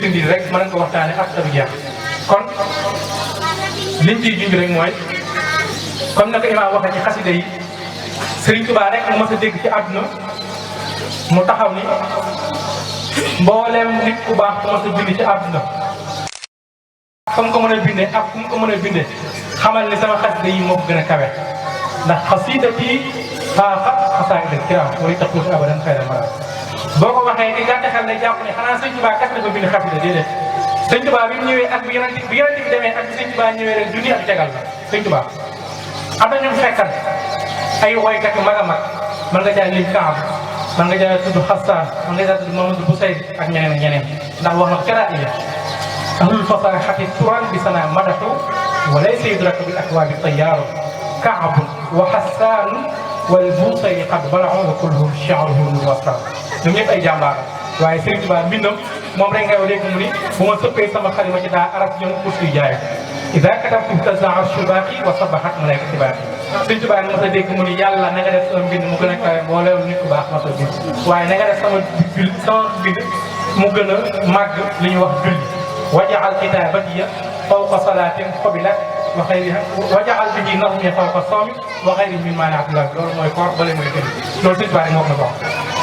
sindi rek mën nañ ko waxtaane ak tabi jeex kon liñ ciy junj rek mooy comme naka imaam waxee ci xasida yi Sëriñ Tuubaa rek mu mës a dégg ci àdduna mu taxaw ni mbooleem nit ku baax ku mës a bind ci àdduna fa mu ko mën a bindee ak fu mu ko mën a bindee xamal ni sama xasida yi moo ko gën a kawe ndax xasidati faaxat xasaa'ida kiraam wala taxuuti abadan xayra maraam boo ko waxee di gàtt xel ne jàpp ne xanaa Sëriñ Tuubaa kat dafa bind xasida déedéet Sëriñ Tuubaa bi mu ñëwee ak bi yonent bi demee ak bi Sëriñ Tuubaa ñëwee rek junni ak tegal la Sëriñ Tuubaa am na ñu fekkat ay woykat yu mag a mag mën nga jaay lim Kaab mën nga jaay tudd Xassaan mën nga jaay tudd Mamadou Boussayd ak ñeneen ak ñeneen ndax wax na ko ca iya ahlul fasaahati turan bi sana madatu walaysa yudraku bil akwaabi tayyaaru Kaab wa Xassaan wal Boussayd qad balaghu wa kulluhum shi'ruhum muwassal ñoom ñëpp ay jàmbaar waaye Sëriñ Tuubaa mbindam moom rek ngay dégg mu ni bu ma sëppee sama xalima ci daa arab ñoom kursi jaay ida katabtu tazaa shubaaqi wa sabahat malaikati baaqi Sëriñ Tuubaa nga mos a dégg mu ni yàlla na nga def sama mbind mu gën a kawe mbooleem nit ku baax mos a bind waaye na nga def sama mbind mu gën a màgg li ñuy wax julli wajaal kitaabatiya fawqa salaatin qabilat wa xayriha wajaal bihi nazmi fawqa sawmi wa xayri min maanaatullah loolu mooy koor bale mooy gën loolu Sëriñ Tuubaa moo ko wax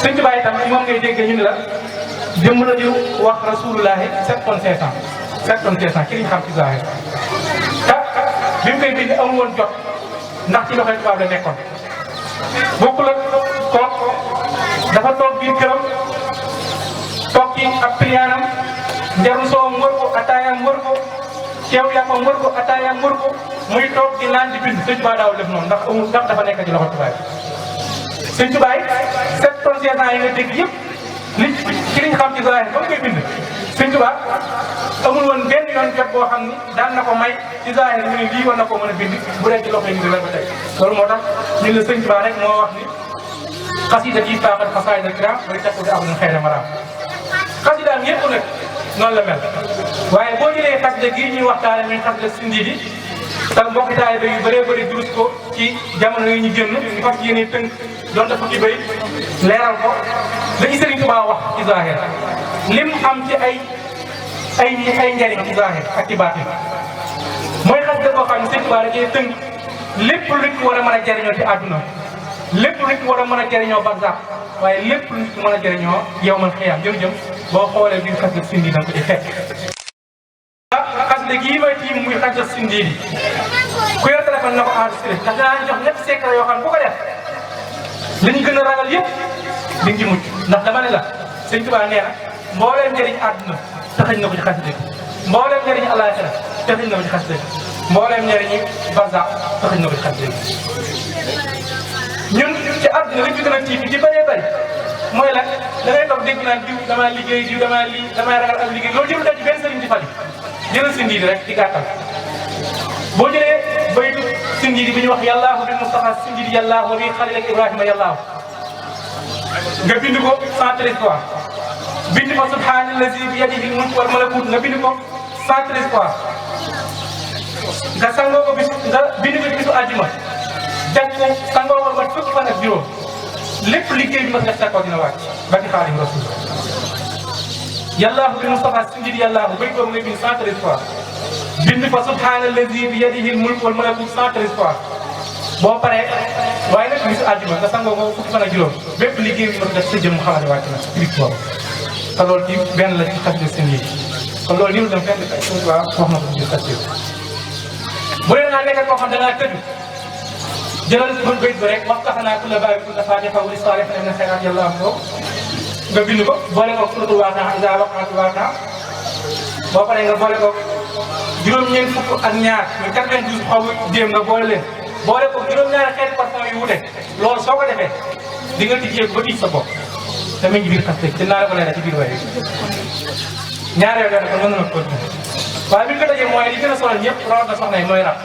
Sëriñ Tuubaa itam moom ngay dégg ñu ne la jëmm la di wax rasulullahi 7 tonnes 500 7 tonnes 500 ki liñ xam ci zahir bi mu koy bind amul woon jot ndax ci loxoy tubaab la nekkoon bokkul ak kook dafa toog biir këram toog ci ab piliyaanam njaru soowam wër ko ataayam wër ko ceew yàppam wër ko ataayam wër ko muy toog di naan di bind Sëñ Tuubaa daaw def noonu ndax dafa nekk ci loxoy tubaab Sëñ Tuubaa 7 tonnes 500 yi nga dégg yëpp li ci liñ xam ci zahir ba mu koy bind Sëñ Tuubaa amul woon benn yoon jot boo xam ni daan na ko may ci zahir mu ne lii war na koo mën a bind bu dee ci loxo yi nii la ba tey loolu moo tax ñu ne Sëñ Tuubaa rek moo wax ni xasida yi faaxat xasaa'ida kiraam wala taxuuti abadan xayra maraam xasidaam yëpp nag noonu la mel waaye boo jëlee xasida gii ñuy waxtaane muy xasida Sindiidi te mbokki taalibe yu bëree bëri durus ko ci jamono yi ñu génn ñu fas yéene tënk doon dafa ci bëri leeral ko lañu Sëriñ Tuubaa wax ci zahir lim am ci ay njariñ ci zahir ak ci baatin mooy xasida boo xam ne Sëriñ Tuubaa da cee tënk lépp luñ war a mën a jariñoo ci àdduna lépp luñ war a mën a jariñoo barzaq waaye lépp luñ mën a jariñoo yawmal xiyaam jëm boo xoolee biir xasida Sindiidi da nga ko ci fekk xasida gii may tiim muy xasida Sindiidi ku yor téléphone na ko enregistré ndax dinaa jox ñetti secret yoo xam ne bu ko def li ñu gën a ragal yëpp di nga ci mucc ndax dama ne la Sëñ Tuubaa nee na mbooleem njëriñ àdduna taxañ na ko ci xasida bi mbooleem njëriñ àllaaxira taxañ na ko ci xasida bi mbooleem njëriñi barzaq taxañ na ko ci xasida bi ñun ci àdduna li ñu gën a tiit ci bëree bëri mooy lan da ngay toog dégg naan diw damaa liggéey diw damaa lii damaa ragal ak liggéey loolu jël da ci benn sëriñ di faju jëlal Sindiidi rek di gàttal boo jëlee baytu Sindiidi bi ñu wax yàllaahu bil Mustafa Sindiidi yàllaahu bi Xalil ak Ibrahima yàllaahu nga bind ko 113 fois bind ko subhaanallazi bi yadihi l-mulku wal malakut nga bind ko 113 fois nga sangoo ko nga bind ko ci bisu àjjuma jag ko sangoo ko ba fukki fan ak juróom lépp liggéey bi ma def sa kaw dina wàcc ba ci Xaadimu Rasuul yàllaahu bil Mustafa Sindiidi yàllaahu bayt boobu nga bind 113 fois bind fa subhaanallazi bi yadihi l-mulku wal malakut 113 fois boo paree waaye nag bisu àjjuma nga sangoo ko fukki fan ak juróom bépp liggéey bi ma def sa jëm xamal wàcc na ci biir boobu te loolu ci benn la ci xasida Sindiidi kon loolu nii la dem fenn waaw wax na ko ci biir xasida bu dee naa nekk koo xam da ngaa tëju jëlal bën bayt ba rek wax tax naa kulla baabi kulla faatiha wa li saalihiina mina xayraat yàlla am ko nga bind ko boole ko suratul waaqia izaa waqa'atil waaqia boo paree nga boole ko juróom-ñeent fukk ak ñaar muy 92 xaw ma jéem nga boole leen boole ko juróom-ñaari xeeti parfum yu wute loolu soo ko defee di nga tijjee ba tiij sa bopp te mu ngi biir xasida dinaa la ko leeral ci biir waaye ñaar yoo dafa mën na ko waaye bi ñu ko dajee mooy li gën a sonal ñëpp rawat na soxna yi mooy rab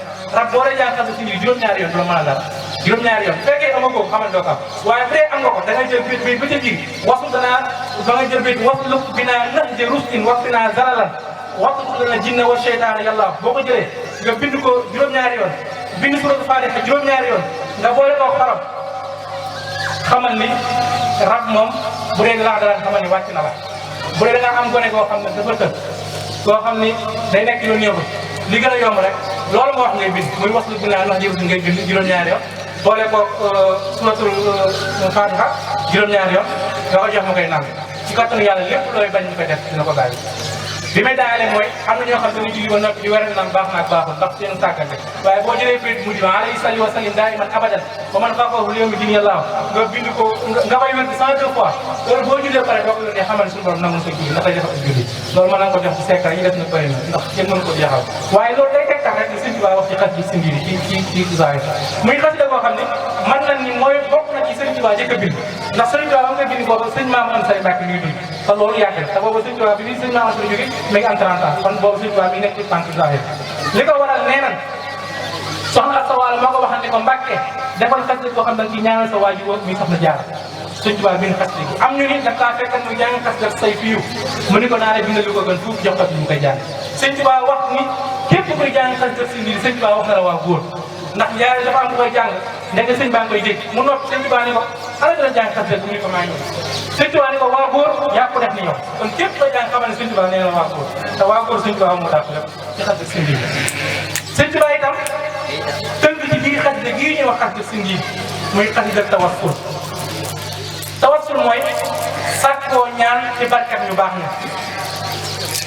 boo dee jàng xasida Sindiidi juróom-ñaari yoon du la mën a dara juróom-ñaari yoon bu fekkee ama ko xamal doo ko am waaye bu dee am nga ko da ngay jël biit ba ca biir wasu danaa da ngay jël biit wasu lëf binaa nahji rustin wasfinaa zalalan wasu dana jinne wa seytaane yàlla boo ko jëlee nga bind ko juróom-ñaari yoon bind suratul Faatiha juróom-ñaari yoon nga boole ko xaram xamal ni rab moom bu dee laa dara xamal ni wàcc na la bu dee da nga am gone goo xam ne dafa tënk koo xam ni day nekk lu néew li gën a yomb rek loolu nga wax ngay bind muy wax lu binaa ndax jëf ngay bind juróom-ñaari yoon boole ko suratul Fatiha juróom-ñaari yoon nga ko jox ma koy naan ci kattanu yàlla lépp looy bañ ñu koy def dina ko bàyyi bi may daanale mooy am na ñoo xam ne dañuy julli ba noppi di werante naan baax naag baaxul ndax seen sàggante waaye boo jëlee bayit mujj ba alayhi salli wa sallim daiman abadan ba man xaqahu li yawmi din yàlla nga bind ko nga koy wér 102 fois heure boo jullee pare doo ko yónnee xamal suñu borom nangu sa julli ndax day defal ak julli loolu mën naa ko jox ci secret yi def na bëri na ndax kenn mënu ko jeexal waaye loolu day tegtal rek ni sëñ Tuubaa wax ci xas bi si mbir ci zaay muy xas da koo xam ne man nañ ni mooy bokk na ci sëñ Tuubaa jëkk a bind ndax sëñ Tuubaa ba nga bind boobu sëñ Maam Anta Sali Mbàkke mi ngi dund te loolu yàgg na te boobu sëñ Tuubaa bi sëñ Maam Anta Sali jóge mi ngi am 30 ans kon boobu sëñ Tuubaa mi nekk ci tànk zahir li ko waral nee nan soxna Asta Walo moo ko waxal ne ko Mbàkke defal xasida boo xam ne ci ñaanal sa waajur muy soxna Jaara sëñ Tuubaa bind xasida gi am ñu ni daf kaa fekkan muy jàng xasida say fiiw mu ni ko naa la bindal lu ko gën fuuf jox ko ñu koy jàng sëñ Tuubaa wax ni képp kuy jàng xasida si mbir sëñ Tuubaa wax na la waa góor ndax ñaari dafa am ku koy jàng ndek sëñ baa ngi koy dégg mu noppi sëñ Tuubaa ni ko ala doon jàng xasida mu ni ko maa ngi sëñ Tuubaa ni ko waa góor yaa ko def ni yow kon képp koy jàng xamal ne sëñ Tuubaa nee na waa góor te waa góor sëñ Tuubaa moo dàq lépp ci xasida si mbir sëñ Tuubaa itam tënk ci biir xasida gii ñuy wax xasida si mbir muy xasida tawassul tawassul mooy sàkkoo ñaan ci barkat ñu baax ña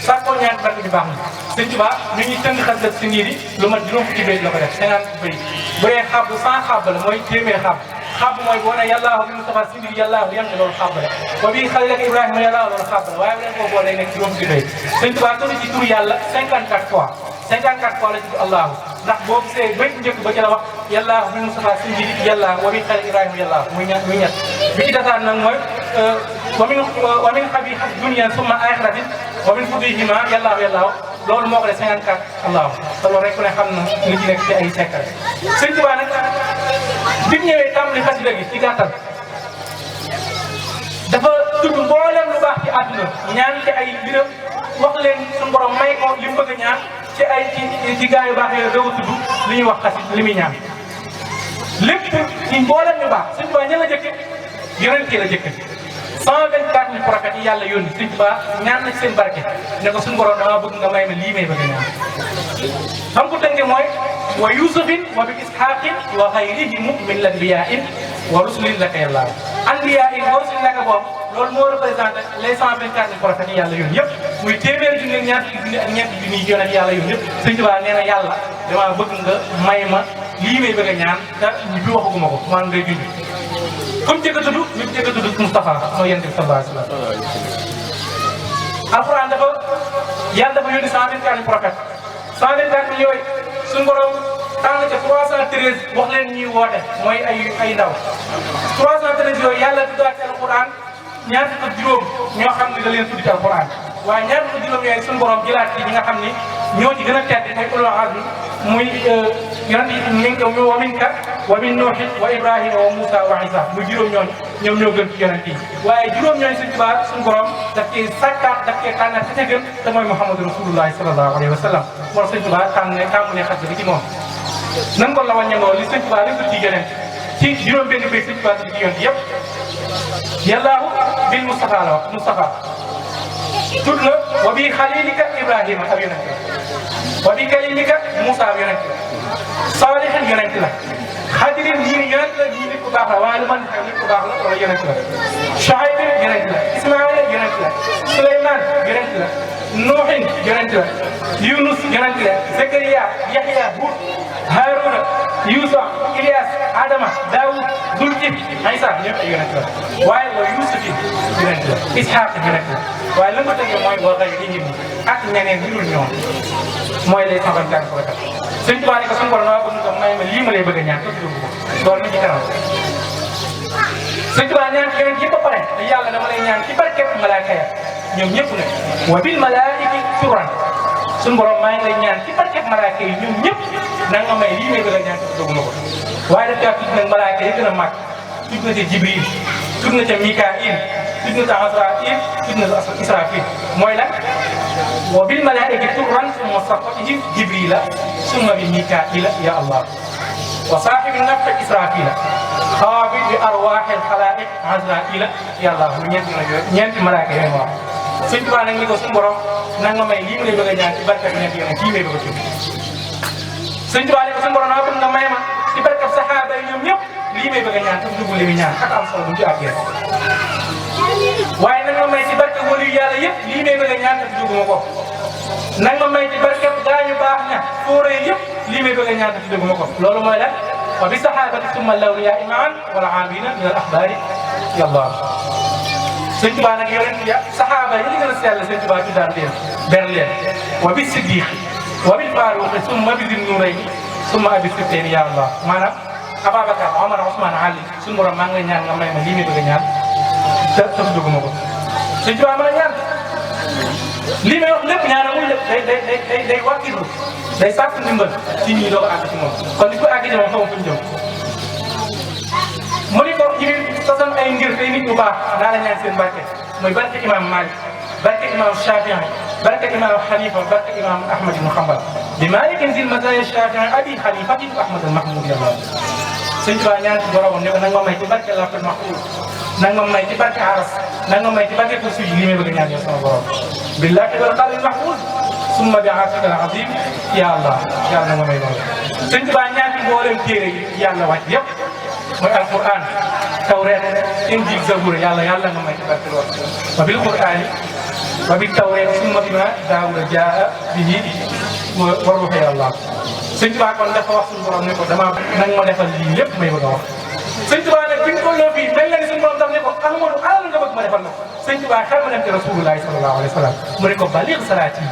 sàkkoo ñaan ci barkat ñu baax ña sëñ Tuubaa mi ngi tënk xasida si mbir yi lu mat juróom fukki bayt la ko def 50 bayt bu dee xab 100 xab la mooy téeméer xab mooy boo ne yàllaahu bi Mustafa si mbir yàllaahu yan loolu xab la ba bii xalilaka Ibrahima yàllaahu loolu xab la waaye bu leen koo boo lay nekk juróom fukki bayt sëñ Tuubaa tudd ci tur yàlla 54 fois 54 fois la tudd Allahu ndax boo gisee béykat njëkk ba ci la wax yàllaahu bi Mustafa si mbir yàllaahu wa bi xalil Ibrahima yàllaahu muy ñett bi ci desaan nag mooy wa min xabi dunya summa axiratin wa min fudihima yàllaahu loolu moo ko def 54 Allahu te loolu rek ku ne xam na li ci nekk ci ay secret sëñ Tuubaa nag bi ñëwee tàmbali xasida gi ci gàttal dafa tudd mboolem lu baax ci àdduna ñaan ci ay mbiram wax leen suñu borom may ko li mu bëgg a ñaan ci ay ci gaa yu baax yooyu doog a tudd li ñuy wax xasit li muy ñaan lépp ci mboolem ñu baax sëñ Tuubaa ña la jëkke yonent yi la jëkke 124 000 prophètes yi yàlla yónni sëñ Tuubaa ñaan na ci seen barke ne ko suñu borom dama bëgg nga may ma lii may bëgg a ñaan xam ko tënke mooy wa yusufin wa bi ishaqin wa xayrihim min lanbiyain wa rusulin laka yàlla anbiyain wa rusulin laka boobu loolu moo représenté les 124 000 prophètes yi yàlla yoon yëpp muy téeméeri junni ñaar junni ak ñeent junni yi yonent yàlla yoon yëpp sëñ Tuubaa nee na yàlla dama bëgg nga may ma lii may bëgg a ñaan te bi waxaguma ko maa ngay junj comme jëkk a tudd ñu jëkk a tudd Moustapha mooy yonent bi sallallahu alayhi wa sallam alxuraan dafa yàlla dafa yónni 124 000 prophètes 124 000 yooyu suñu borom tànn ca 313 wax leen ñuy woote mooy ay ndaw 313 yooyu yàlla tuddaat ci alxuraan ñaar fukk ak juróom ñoo xam ne da leen tudd ci alxuraan waaye ñaar fukk ak juróom yooyu suñu borom jëlaat ci ñi nga xam ni ñoo ci gën a tedd mooy ulul azmi muy yonent yi minka wa minka wa min Nuuhin wa Ibrahima wa Moussa wa Isa muy juróom ñooñu ñoom ñoo gën ci yonent yi waaye juróom ñooñu suñu Tuubaa suñu borom daf cee sàkkaat daf cee tànnaat ci ca gën te mooy Muhammadu Rasulullahi sallallahu alayhi wa sallam moo tax suñu Tuubaa tàmmulee xas bi ci moom nan ko la wàññeeloo li suñu Tuubaa li tudd ci yonent ci juróom benn bay suñu Tuubaa tudd ci yonent yëpp yàllaahu bil Mustafa la wax Mustafa tudd la wa bi xalilika Ibrahima ab yonent la wa bi kalimika Moussa ab yonent la Saalihin yonent la Xadirin ñii yonent la ñii nit ku baax la waaye lu man xew nit ku baax la wala yonent la Shuayb yonent la Ismaïla yonent la Suleymaan yonent la Nuuhin yonent la Yunus yonent la Zakariya Yaxya Hud Haaruna Yuusa Ilyas Adama Daawud Zulkif Isa ñëpp ay yonent la waaye wa Yuusuf yonent la Isxaaq yonent la waaye lan ko tënkee mooy wa gayrihim ak ñeneen ñu dul ñoom mooy les 124 prophètes sëñ Tuubaa ni ko suñu borom dama bëgg nga may ma lii ma lay bëgg a ñaan ko tudd ko loolu mi ci kanam sëñ Tuubaa ñaan ci yonent yëpp ba pare te yàlla dama lay ñaan ci barkeb malaaka ya ñoom ñëpp ne wa bil malaa'ikati turan suñu borom maa ngi lay ñaan ci barkeb malaaka yi ñoom ñëpp na nga may lii may bëgg a ñaan ko tudd ko waaye daf caa tudd nag malaaka yi gën a màgg tudd na ca Jibril tudd na ca Mikaayil tudd na ca Asraafil tudd na ca Israafil mooy lan wa bil malaa'ikati turan summa safatihim Jibrila summa bi Mikaayila ya Allah wa saahibi nafxi Israafila xaabid bi arwaaxil xalaa'iq Azraa'ila ya Allah ñeenti malaaka yooyu ma wax Sëñ Tuubaa nag ni ko suñu borom nag ma may lii mu lay bëgg a ñaan ci barke bi nekk yow kii ngay bëgg a tudd Sëñ Tuubaa ne ko suñu borom naa bëgg nga may ma ci barke saxaaba yi ñoom ñëpp lii may bëgg a ñaan te dugg li muy ñaan ak am solo bu ñu ci àggee waaye nag ma may ci barke wóolu yàlla yëpp lii may bëgg a ñaan te dugg ma ko nag ma may ci barke gaañu baax ña fóore yëpp lii may bëgg a ñaan te dugg ma ko loolu mooy lan wa bi saxaabati summa lawliyaa imaan wala aamina min al axbaari yàlla Sëñ Tuubaa nag yonent ya saxaaba yi li gën a sell Sëñ Tuubaa ci daan leen ber leen wa bi siddiq wa bil faaruqi summa bi zin nuurayni summa abi sibtayni ya Allah maanaam Ababacar Omar Ousmane Ali suñu borom maa ngi lay ñaan nga may ma lii may bëgg a ñaan te duguma ko Sëñ Tuubaa mën a ñaan lii may wax lépp ñaanamul lépp day wàkkilu day sàkk ndimbal ci ñii doog a àgg ci moom kon li ko àgg ci moom xamu fu ñu jëm mu ni ko Jibril sosoon ay ngir tey nit ñu baax daa la ñaan seen barke mooy barke imam Malik barke imam Shafii barke imam Hanifa barke imam Ahmad ibn Hanbal bi Malikin zil mazaya Shafii abi Hanifa ibn Ahmad al Mahmoud yàlla Sëñ Tuubaa ñaan ci boromam ne ko nag ma may ci barke Lawhul Mahfuuz nag ma may ci barke Aras nag ma may ci barke kursi yi li may bëgg a ñaan yow sama borom billahi wal qalbil mahfuuz summa bi aafika al azim ya Allah yàlla na nga may loolu Sëñ Tuubaa ñaan ci mboolem téere yi yàlla wàcc yëpp mooy alquran tawreet injil zabur yàlla nga may ci barke loolu wa bil qur'ani wa bit tawreet summa bima daawuda jaa bihi wa ruuhi Allah Sëñ Tuubaa kon dafa wax suñu borom ne ko dama nag ma defal lii lépp may bëgg a wax Sëñ Tuubaa nag bi ñu tolloo fii mel na ni suñu borom daf ne ko Ahmadu alal nga bëgg ma defal la ko Sëñ Tuubaa xel ma dem ci rasulullahi sallallahu alayhi wa sallam mu ne ko baligh salaati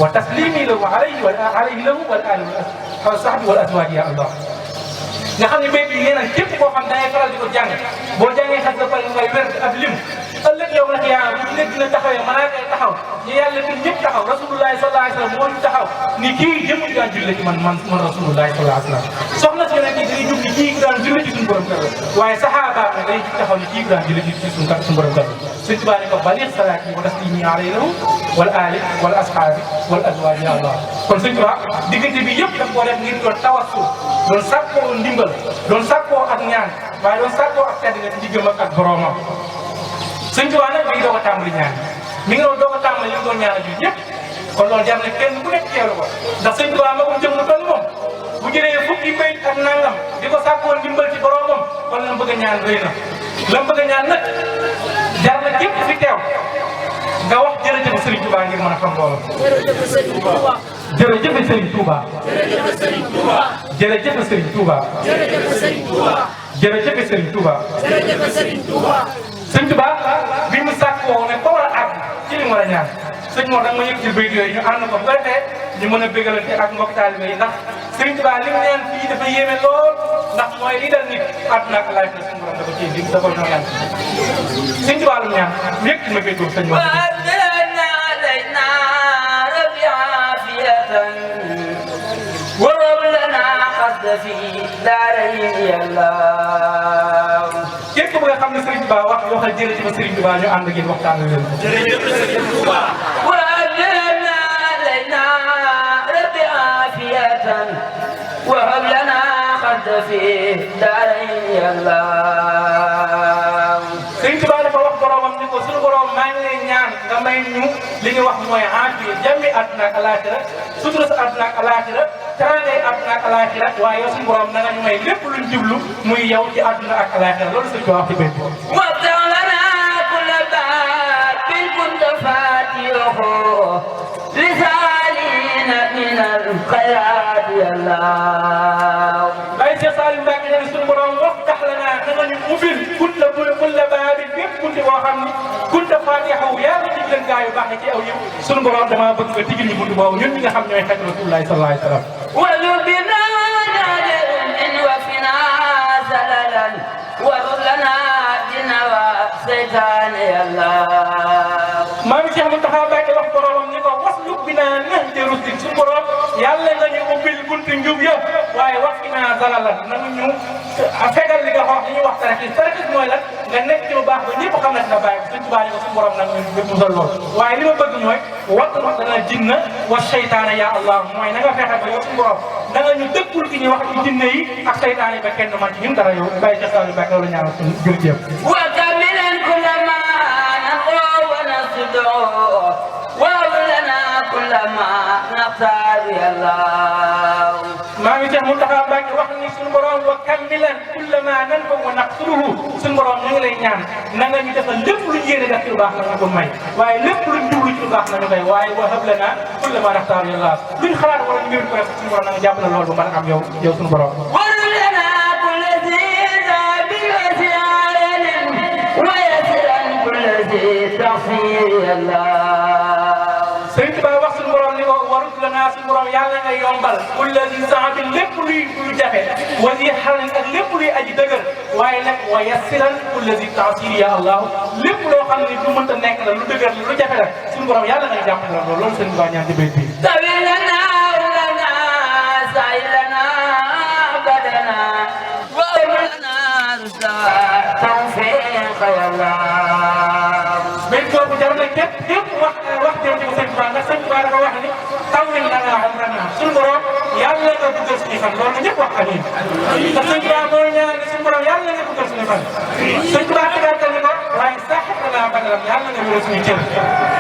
wa taslimi lahu alayhi lahu wal ali wa sahbi wal azwaji ya Allah nga xam ne béy bi nee na képp koo xam da ngay faral di ko jàng boo jàngee xas ba pare ngay wér ab lim ëllëg yow nag yaa bu nekk dina taxawee malaaka yi taxaw ñu yàlla fi ñëpp taxaw rasulullahi sallallahu alayhi wa sallam moo ñu taxaw ni kii jëmm daan julle ci man rasulullahi sallallahu alayhi wa sallam soxna si nag dañuy jug ni kii daan julle ci suñu borom kër waaye saxaaba nag dañuy jug taxaw ni kii daan julle ci suñu borom kër Sëñ Tuubaa ne ko baligh salaati wa taslimi alayhi wal ali wal ashaabi wal azwaaji ya Allah kon Sëñ Tuubaa diggante bi yëpp daf koo def ngir doon tawassul doon sàkkoo ndimbal doon sàkkoo ak ñaan waaye doon sàkkoo ak tedd nga ci diggam ak boromam Sëñ Tuubaa nag mi ngi doog a tàmbali ñaan mi ngi doog a tàmbali li mu doon ñaanal jur yëpp kon loolu jar na kenn ku nekk teelu ko ndax Sëñ Tuubaa ma ko jëm lu toll moom bu jëlee fukki bayt ak nangam di ko sàkkoo ndimbal ci boromam kon la mu bëgg a ñaan rëy na la mu bëgg a ñaan nag jar na képp fi teew nga wax jërëjëf Sëriñ Tuubaa ngir mën a xam loolu. jërëjëf Sëriñ Tuubaa. jërëjëf Sëriñ Tuubaa. jërëjëf Sëriñ Tuubaa. Sëriñ Tuubaa bi mu sàkkoo ne ko war a àgg ci li mu war a ñaan sëñ Mor nag ma yëg ci bayt yooyu ñu ànd ko bu ko defee ñu mën a bégalante ak mbokk taalibe yi ndax Sëriñ Tuubaa li mu ñaan fii dafa yéeme lool ndax mooy li dal nit àdduna ak laaj la suñu borom dafa ciy lim dafa ñoo ñaan Sëriñ Tuubaa lu mu ñaan yëg ci ma bayt boobu sëñ Mor في دارين يا الله képp ku nga xam ne Sëriñ Tuubaa wax waxal jërëjëf Sëriñ Tuubaa ñu ànd ak yéen waxtaan leen jërëjëf Sëriñ Tuubaa وأجلنا لنا رب عافية وهب لنا خد في دارين يا الله Sëriñ Tuubaa dafa wax boromam ni ko suñu borom maa ngi lay ñaan nga may ñu li ñuy wax mooy aafiya jàmmi àdduna ak alaaxira sutura sa àdduna ak alaaxira teraangay àdduna ak alaaxira waaye yow suñu borom na nga ñu may lépp luñ jublu muy yow ci àdduna ak alaaxira loolu Sëriñ Tuubaa wax ci benn وافتح لنا كل باب كنت فاتحه لسالين من الخيرات يا الله Baye Cheikh Saliou Mbacké ne suñu borom waftax lana na nga ñu ubbil kulla baabin bépp bunte boo xam ni kunta faatixahu yaa ngi dig leen gaa yu baax ci aw yëpp suñu borom dama bëgg nga tigil ñu buntu boobu ñun ñi nga xam ñooy xeetu Rasulullahi sallallahu alayhi wa sallam ولبنا نادر من وفنا زللا ورلنا جنوى سيطان يا الله maam Cheikh Mountakha Mbacké wax boromam ni ko wasluk binaa nahja rusdik suñu borom yàlla nga ñu ubbil buntu njub yëpp waaye wax binaa zalalan nañu ñu fegal li nga wax li ñuy wax tarixis mooy lan nga nekk ci lu baax ba ñëpp xam na dina bàyyi suñ tubaab yi ko suñu borom nag ñu musal lool waaye li ma bëgg mooy wattu dana jinna wa seytaane ya Allah mooy na nga fexe ba yow suñu borom da nga ñu dëkkul ki ñuy wax ci jinne yi ak seytaane ba kenn man ci ñun dara yow Baye Cheikh Saliou Mbacké loolu ñaanal suñu jërëjëf وكملا كل ما نقول ونصدق كلما نختار يا الله maa ngi Cheikh Mountakha Mbacké wax ni suñu borom wa kammilan kullama nanfa wa naqsuruhu suñu borom ñu ngi lay ñaan na nga ñu defal lépp lu ñu yéene def ci lu baax na nga ko may waaye lépp lu ñu jublu ci lu baax na ñu koy waaye wa hab lana kullama naxtaaru ya Allah luñ xalaat wala ñu mbir ko rek suñu borom na nga jàpp na loolu ba mën a am yow suñu borom Sëriñ Tuubaa wax suñu borom ni ko warut la naa suñu borom yàlla nga yombal kulla zi sa'atin lépp luy jafe wa zi harrin ak lépp luy aji dëgër waaye nag wa yassiran kulla zi ta'sir ya Allah lépp loo xam ne du mënta nekk la lu dëgër la lu jafe la suñu borom yàlla nga jàpp na loolu Sëriñ Tuubaa ñaan ci béy bi béy boobu jar na képp wax jëm ci Sëriñ Tuubaa ndax Sëriñ Tuubaa dafa wax ni tawil na nga xam ren suñu borom yàlla nga duggal suñu fan loolu ñëpp wax amiin ndax Sëriñ Tuubaa moo ñaan ni suñu borom yàlla nga duggal suñu fan Sëriñ Tuubaa tegal ni ko waaye sax danaa badalam yàlla nga wéral suñu cër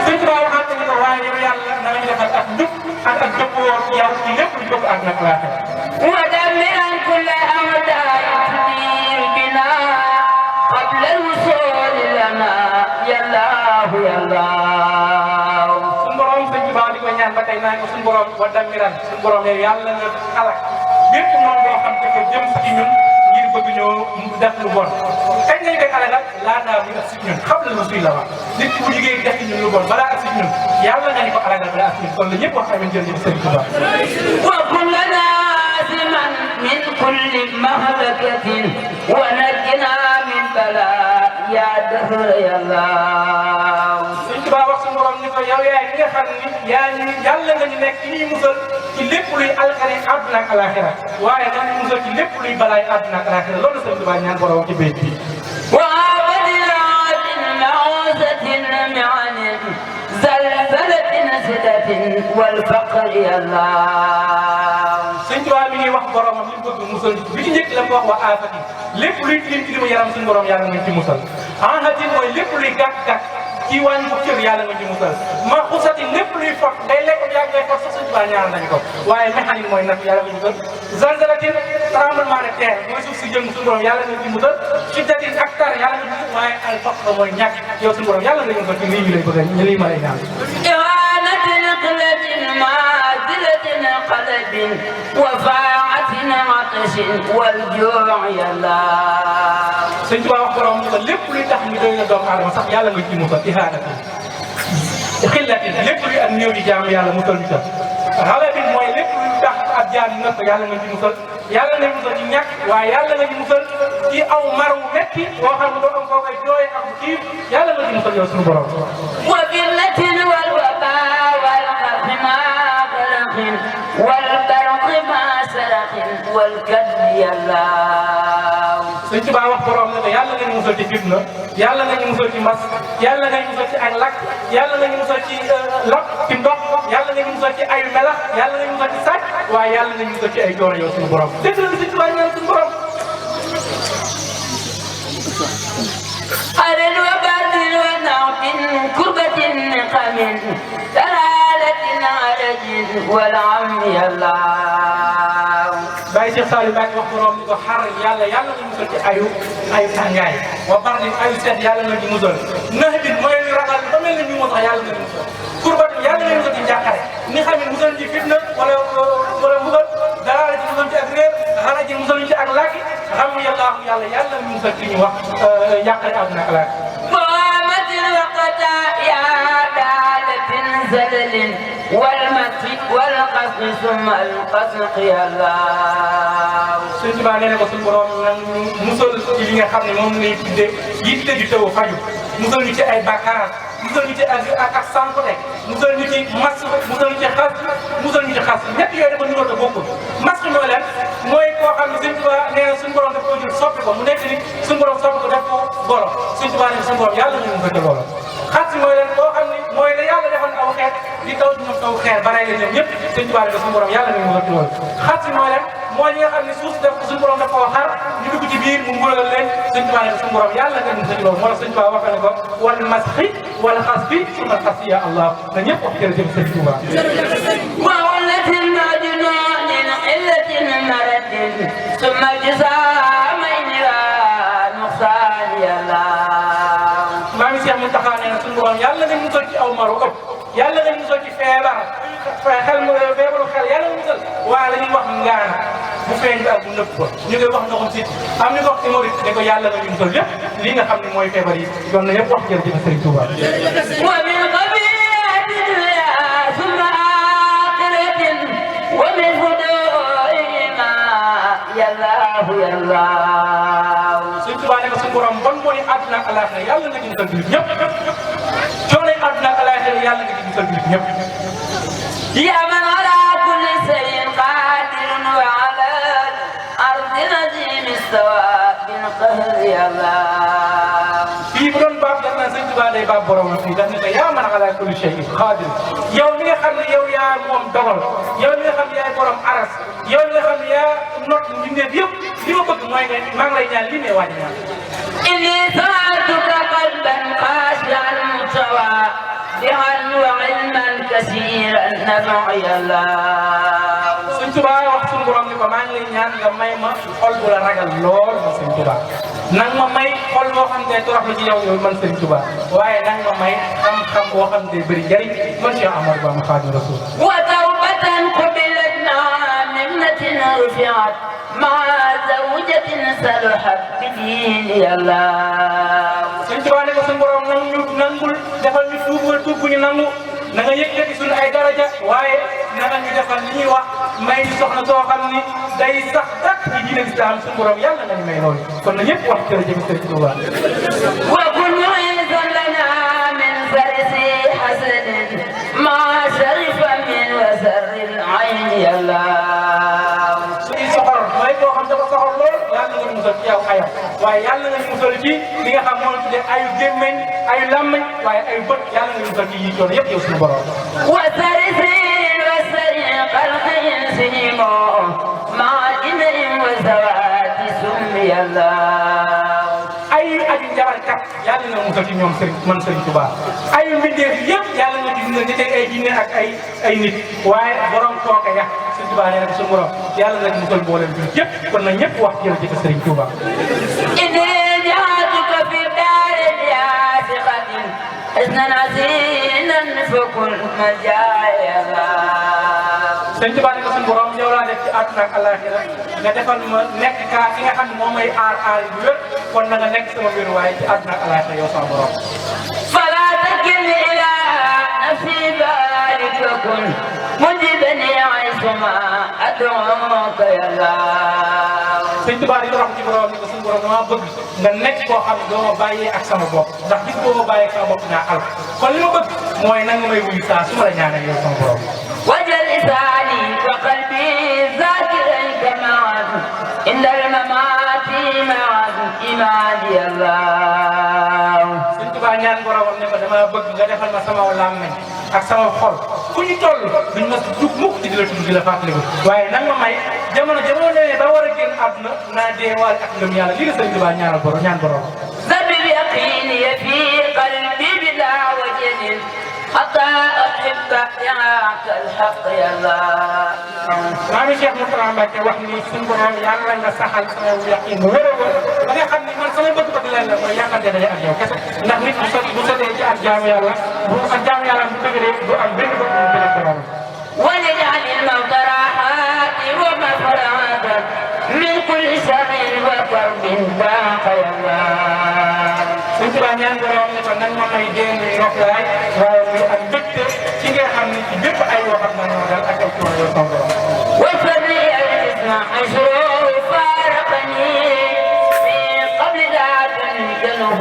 Sëriñ Tuubaa waxaat ni ko waaye yow yàlla na nga ñu defal ak njub ak dëppoo yow ci lépp lu dëpp ak nag laaxe ودمرا كل أعداء تدير بنا قبل الوصول لنا يا الله يا الله suñu borom Sëriñ Tuubaa di ko ñaan ba tey naa ko suñu borom wa damiran suñu borom yow yàlla nga xalak bépp noonu boo xam te ko jëm ci ñun ngir bëgg ñoo def lu bon kañ lañ koy xale nag laataa bi ak si ñun xam la lu suy la wax nit bu liggéey def ci ñun lu bon balaa ak si ñun yàlla nga ñu ko xalaat balaa ak si ñun kon la ñëpp wax amen jërëjëf Sëriñ Tuubaa وكلنا عازما من كل مهلكة ونجنا من بلاء يا دهر يا الله Sëriñ Tuubaa wax suñu borom ni ko yow yaay ki nga xam ni yaa ñu yàlla nga ñu nekk ci ñuy musal ci lépp luy alxane àdduna ak alaxira waaye nga ñu musal ci lépp luy balaay àdduna ak alaxira loolu Sëriñ Tuubaa ñaan borom ci béy bi وعبدنا معوزة معن زلزلة سدة والفقر يا الله Sëriñ Tuubaa mi ngi wax boromam li mu bëgg musal bi ci njëkk la mu wax wa aafati lépp luy tilim tilimu yaram suñu borom yàlla nga ci musal anhatin mooy lépp luy gàkk-gàkk ci wàññi ko cër yàlla nga ci musal ma xusati lépp luy fot day lekk yàgg ngay fot sax Sëriñ Tuubaa ñaan nañu ko waaye méxanin mooy nag yàlla nga ci musal zalzalatin tremblement de terre mooy suuf si jëng suñu borom yàlla nga ci musal shiddatin ak tar yàlla nga ci musal waaye al faqr mooy ñàkk yow suñu borom yàlla nga ci musal ci lii ñu lay bëgg ñu lii ma lay ñaan إهانة نقلة معادلة قلب وفاعة عطش والجوع يا الله Sëriñ Tuubaa wax borom ni ko lépp luy tax ñu doy na doomu aadama sax yàlla nga ci musal ihaanati xillatin lépp luy ak néew di jaamu yàlla musal ñu ta xalabin mooy lépp luy tax ak jaam yi nga yàlla nga ci musal yàlla nga musal ci ñàkk waaye yàlla nga ci musal ci aw mar wu metti boo xam ne doo am foo koy jooyee ak kii yàlla nga ci musal yow suñu borom وذلة والوباء والقرح ما غرق والبرق ما سرق والكد يا الله Sëriñ Tuubaa wax borom ne ko yàlla nga ñu musal ci fitna yàlla nga ñu musal ci mbas yàlla nga ñu musal ci ak lakk yàlla nga ñu musal ci lakk ci ndox yàlla nga ñu musal ci ayu melax yàlla nga ñu musal ci sàcc waaye yàlla nga ñu musal ci ay coono yow suñu borom dégg nga Sëriñ Tuubaa ñaan suñu borom على الوباء ونعم كربة نقم دلالة عرج والعم يا الله Baye Cheikh Saliou Mbacké wax borom ni ko xar yàlla yàlla nga musal ci ayu tàngaay wa bardin ayu seet yàlla nga ci musal nax bi mooy lu ragal ba mel ni ñu moo tax yàlla nga ci musal kurbat yàlla nga musal ci njàqare ni xam ne musal ci fitna wala musal dara la ci musal ci ak réer xana ci musal ci ak làkki xam yàlla nga musal ci ñu wax njàqare àdduna ak làkki قامت الوقت يا دالة زلل والمسك والقصر ثم القسق يا الله Sëriñ Tuubaa nee na ko suñu borom nag musal ci li nga xam ne moom lay tuddee yitte ju taw faju musal ñu ci ay bàkkaar musal ñu ci ak sànkute musal ñu ci mas musal ñu ci xas musal ñu ci xas ñett yooyu dafa nuroo te bokkul mas bi mooy lan mooy koo xam ne Sëriñ Tuubaa nee na suñu borom daf ko jël soppi ko mu nekk ni suñu borom soppi ko def ko golo Sëriñ Tuubaa nee na suñu borom yàlla ñu musal ci loolu xas bi mooy lan koo xam ne mooy la yàlla defoon aw xeet di taw ci ñoom taw xeer ba rey leen ñoom ñëpp Sëriñ Tuubaa nee na suñu borom yàlla ñu musal ci loolu xas bi mooy lan mooy ñi nga xam ne suuf si def ko suñu borom daf koo xar ñu dugg ci biir mu mbugalal leen Sëriñ Tuubaa ne suñu borom yàlla nga musal ci loolu moo tax Sëriñ Tuubaa wax na ko wal masxi wal xasfi summa xasfi ya Allah na ñëpp wax jërëjëf Sëriñ Tuuba وولة مجنون علة مرد ثم جسامين ونقصان الله maa ngi Seex Muntaxa nee na suñu borom yàlla nga musal ci aw maru ëpp yàlla nga musal ci feebar xel mu feebaru xel yàlla nga musal waaye la ñuy wax ngaana bu feeñ bi ak bu nëbb ba ñu koy wax ndoxum sit am ñu ko wax hémorroïde ne ko yàlla nga ñu musal lépp lii nga xam ne mooy feebar yi doon na yëpp wax jërëjëf Sëriñ Tuuba ومن قبيلة الدنيا ثم آخرة ومن فضولهما يا الله يا الله Sëriñ Tuuba ne ko suñu borom bon boni àdduna ak alaaxira yàlla nga ci musal jullit ñëpp coono àdduna ak alaaxira yàlla nga ci musal jullit ñëpp يا من على كل شيء قادر وعلى الأرض نزيم السواء بالقهر يا الله fii bu doon baab def naa Sëriñ Tuuba day baab borom fii daf ne ko yaa man ala kulli shay'in qaadir yow mi nga xam ne yow yaa moom dogal yow mi nga xam ne yaay borom aras yow mi nga xam ne yaa not mbindeef yëpp li ma bëgg mooy nga maa ngi lay ñaan lii may waaj a ñaan إني سألتك قلبا خاشعا متواضعا وعلما كثيرا نفعي الله Sëriñ Tuuba wax suñu borom ni ko maa ngi lay ñaan nga may ma xol bu la ragal lool man Sëriñ Tuuba nang ma may xol boo xam ne torox la ci yow yow man Sëriñ Tuuba waaye nang ma may xam-xam boo xam ne bëri njëriñ man Cheikh Ahmadou Bamba Xaadimu Rasuul وتوبة قبلت مع منة رفعت مع زوجة صلحت بدين الله Sëriñ Tuuba ne ko suñu borom nangul defal ñu tuub bu ñu nangu na nga yëkkati suñu ay daraja waaye na nga ñu defal li ñuy wax may ñu soxna soo xam ni day sax dak ci diine islam suñu borom yàlla nga ñu may loolu kon na ñëpp wax jërëjëf Sëriñ Tuuba وكن معيذا لنا من فرس حسد مع شرف من وسر العين يا الله suñuy soxor mooy koo xam dafa soxor lool yàlla nga ñu musal ci yow ayam waaye yàlla nga ñu musal ci li nga xam moo la tuddee ayu gémmeñ ayu làmmeñ waaye ayu bët yàlla nga ñu musal ci yi coono yëpp yow suñu borom وسرس وسرق الخير مع جنر وزوات سمي الله ay aji njabarkat yàlla nga musal ci ñoom man Sëriñ Tuuba ay mbindeef yëpp yàlla nga gis nga nit ay jinne ak ay nit waaye borom kooka ya Sëriñ Tuuba nee na suñu borom yàlla nga musal mboolem bi yëpp kon na ñëpp wax jërëjëf Sëriñ Tuuba إني جعلتك في دار الياسقة حسنا عزينا فكن مجايا Sëriñ Tuuba ne ko suñu borom yow laa def ci àdduna ak àllaaxira nga defal ma nekk kaa ki nga xam ne moom may aar bu wér kon na nga nekk sama wér waaye ci àdduna ak àllaaxira yow sama borom فلا تكلني إلى نفسي بارك وكن مجبني عيشما أدعوك يا الله Sëriñ Tuuba di ko wax ci borom ni ko suñu borom dama bëgg nga nekk koo xam ne doo ma bàyyee ak sama bopp ndax bis boo ma bàyyee ak sama bopp naa al kon li ma bëgg mooy na nga may wuyu saa su ma la ñaanal yow sama borom وجل لساني وقلبي ذاكريك معا إن الممات معا إيماني الله Sëriñ Tuuba ñaan boromam ne ko dama bëgg nga defal ma sama làmmeñ ak sama xol fu ñu toll duñ ma jug mukk ci di la tudd di la fàttaliku waaye nang ma may jamono nee ba war a génn àdduna naa deewaale ak ngëm yàlla lii la Sëriñ Tuuba ñaanal borom ñaan borom ذبب يقيني في قلبي بلا وجل حتى أحب يعاك الحق يا الله maa ngi Cheikh Moustapha Mbacké wax ni suñu borom yàlla nga saxal sama yaqin bu wér a wér ba nga xam ni man sama bëgg-bëgg leen la mooy yàqante daje ak yow kese ndax nit bu sotee ci ak jaamu yàlla bu ak jaamu yàlla bu dëgëree du am benn bëgg bu beneen borom ولجعل الموت راحاتي ومفرعة من كل شر وكرب باق يا الله Sëriñ Tuuba ñaan borom ne ko nan ma may dénn noflaay waaye muy am mbégte ci nga xam ni ci bépp ay waxam na ñoo dal ak ay coono yow sama borom وفر لي الجسم عشره فارقني في قبل ذاك جنه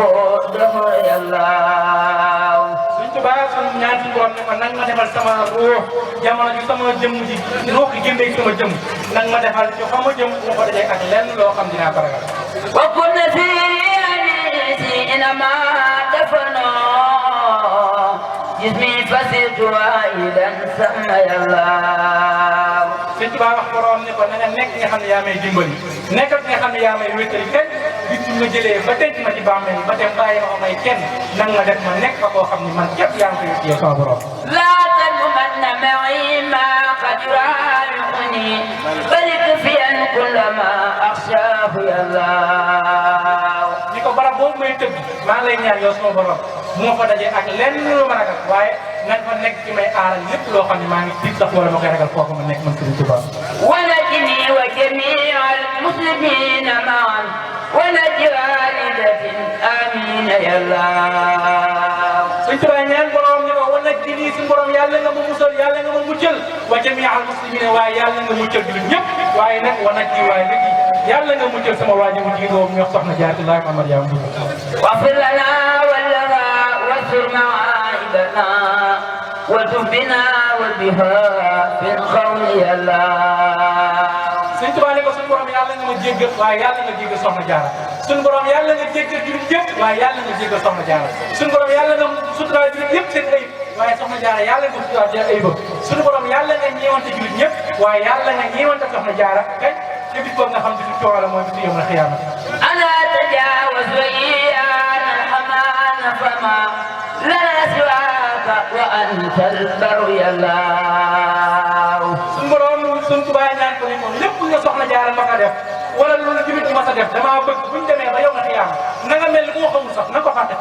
دهر يا الله Sëriñ Tuuba suñu ñaan suñu borom ne ko nan ma defal sama ruux jamono ji sama jëmm ji ruux gi génnee sama jëmm nan ma defal ci xam ma jëmm bu ma ko dajee ak lenn loo xam dinaa ko ragal وكن في أنيسي إنما دفنوا جسمي فسرت واحدا سمى الله Sëriñ Tuuba wax borom ne ko na nga nekk nga xam ne yaa may dimbali nekkal nga xam ne yaa may wéttali kenn bis bu nga jëlee ba denc ma ci bàmmeel ba dem bàyyi ma ko may kenn nang ma def ma nekk fa koo xam ni man képp yaa ngi koy yow sama borom. لا تلومن معي ما قد يعانقني بل اكفيا كل ما اخشاه يا الله. ni ko barab boobu may tëdd maa ngi lay ñaan yow sama borom bu ma fa dajee ak lenn lu ma ragal waaye nañ fa nekk ci may aaral lépp loo xam ne maa ngi tiit sax wala ma koy ragal foofu ma nekk man Sëriñ Tuubaa. ونجني وجميع المسلمين معا ونج والدتي امين يا الله. Sëriñ Tuubaa ñaan borom ni ko wala ji nii suñu borom yàlla nga ma musal yàlla nga ma muccal wa jamii al muslimina waaye yàlla nga muccal jullit ñëpp waaye nag wa nag ji waaye nag yàlla nga muccal sama waa ji mu jigéen boobu ñu wax soxna Jaaratullaahi Mamad yaa ngi واغفر لنا ولنا واستر معايبنا وتب بنا وبها في القول يا الله. Sëriñ Tuubaa ne ko suñu borom yàlla nga ma jéggal waaye yàlla nga jéggal soxna Jaara suñu borom yàlla nga jéggal jullit yëpp waaye yàlla nga jéggal soxna Jaara suñu borom yàlla nga suturaal jullit yëpp seen ayib waaye soxna Jaara yàlla nga suturaal seen ayib suñu borom yàlla nga ñeewante jullit ñëpp waaye yàlla nga ñeewante soxna Jaara kay te bis boobu nga xam ne bisu coono la mooy bisu yawmal xiyaama. أنا تجاوز ويانا الحمان فما لنا سواك وأنت البر يا الله. suñu borom suñu Tuubaa ñaan ko ni moom lépp nga soxna Jaara ma ko def wala lu jullit ma sa def damaa bëgg buñ demee ba yawmal xiyaama na nga mel ni ku ma xamul sax na nga ko fàtte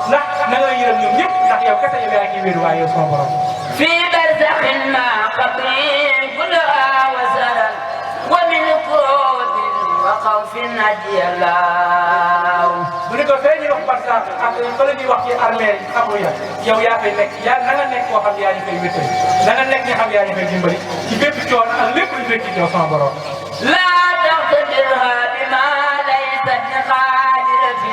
ndax na nga yërëm ñoom ñëpp ndax yow kese yow yaa ngi wéeru waaye yow sama borom. في برزخ مع قبري كلها وسلا ومن كروب وخوف نجي الله. bu ni ko fee ñuy wax barsax ak fa la ñuy wax ci armée xamu ya yow yaa fay nekk yaa na nga nekk koo xam yaa ñu fay wéttali na nga nekk ñi xam yaa ñu fay dimbali ci bépp coono ak lépp lu fekk ci yow sama borom. لا تقتدرها بما ليست بقادرة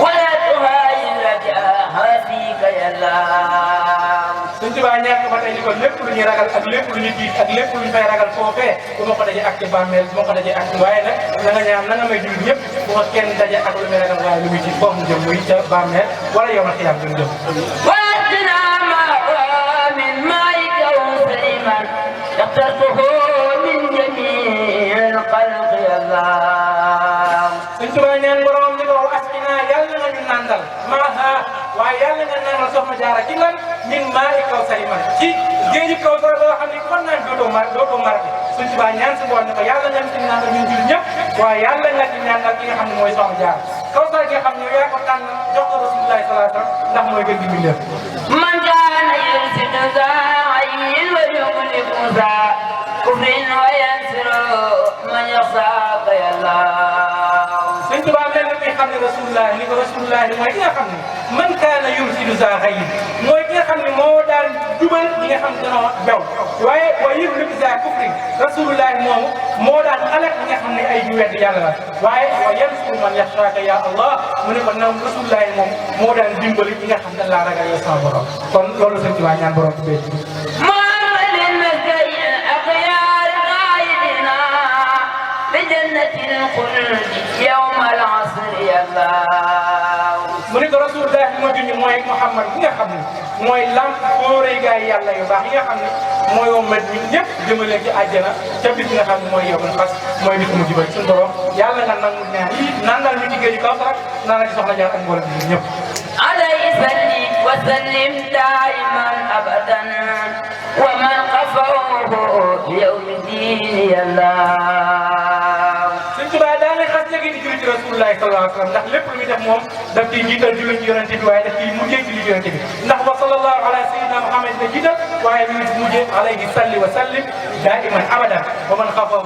ولا تهاجر رجاها فيك يا الله. Sëriñ Tuubaa ñàkk ba tey ni ko lépp lu ñuy ragal ak lépp lu ñuy tiit ak lépp lu ñu fay ragal foofee bu ma ko dajee ak ci bàmmeel bu ma ko dajee ak waaye nag na nga ñaan na nga may jullit ñëpp bu ma kenn daje ak lu muy ragal waaye lu muy tiit foofu mu jëm muy ca bàmmeel wala yow na xiyaam jëm jëm. وأتنا من مائك وسليما اخترته من جميع الخلق يا الله. Sëriñ Tuubaa ñaan borom ni ko asqina yàlla nga ñu nandal maaha waaye yàlla nga nandal soxna Jaara ci lan min maa i kaw sari man ci géeju kaw sari boo xam ne kon naan dootoo marqué Sëriñ Tuubaa ñaan si borom ni ko yàlla nga ci nandal ñun jullit ñëpp waaye yàlla nga ci nandal ki nga xam ne mooy soxna Jaara kaw sari gi nga xam ne yow yaa ko tànn jox ko Rasulullaahi sallallaahu alayhi wa sallam ndax mooy gën di mbindeef. من كان يرسل ذا عين ويغلق ذا كفر وينصر من يخشاك يا الله. Sëriñ Tuubaa mel na ngay xam ne Rasulullaahi ni ko Rasulullaahi mooy ki nga xam ne man kaana yursilu zaa xayrin mooy ki nga xam ne moo daan jubal ñi nga xam ne dañoo bew waaye wa yuhliku zaa kufrin Rasulullaahi moomu moo daan alal ñi nga xam ne ay ju wedd yàlla la waaye wa yansuru man yaxshaaka ya Allah mu ne ko naam Rasulullaahi moom moo daan dimbali ñi nga xam ne laa ragal yow sama borom kon loolu Sëriñ Tuubaa ñaan borom ci béy محمد المسكين أخيار قائدنا بجنة الخلد يوم العصر يا الله. mu ne ko Rasulullaahi moo junj mooy Muhammad bi nga xam ne mooy lamp fóoree gaay yàlla yu baax yi nga xam ne mooy wommat ñun ñëpp jëmale ci àjjana ca bis nga xam ne mooy yowmal xas mooy bis mu jibal suñu borom yàlla nga nangu ñaan yi nandal ñu ci géeju Kawsara naan ci soxna Jaara ak mboolem bi ñëpp. عليه صل وسلم دائما أبدا ومن قفوه يوم الدين يا الله. Sëriñ Tuubaa daal di xas léegi di julli ci Rasulullaahi sallallaahu alayhi wa sallam ndax lépp lu muy def moom daf ciy jiital julli ci yonente bi waaye daf ciy mujjee julli ci yonente bi ndax ba sallallaahu ala sayyidina Muhammad la jiital waaye mi ngi mujjee alayhi salli wa sallim daiman abadan wa man xafahu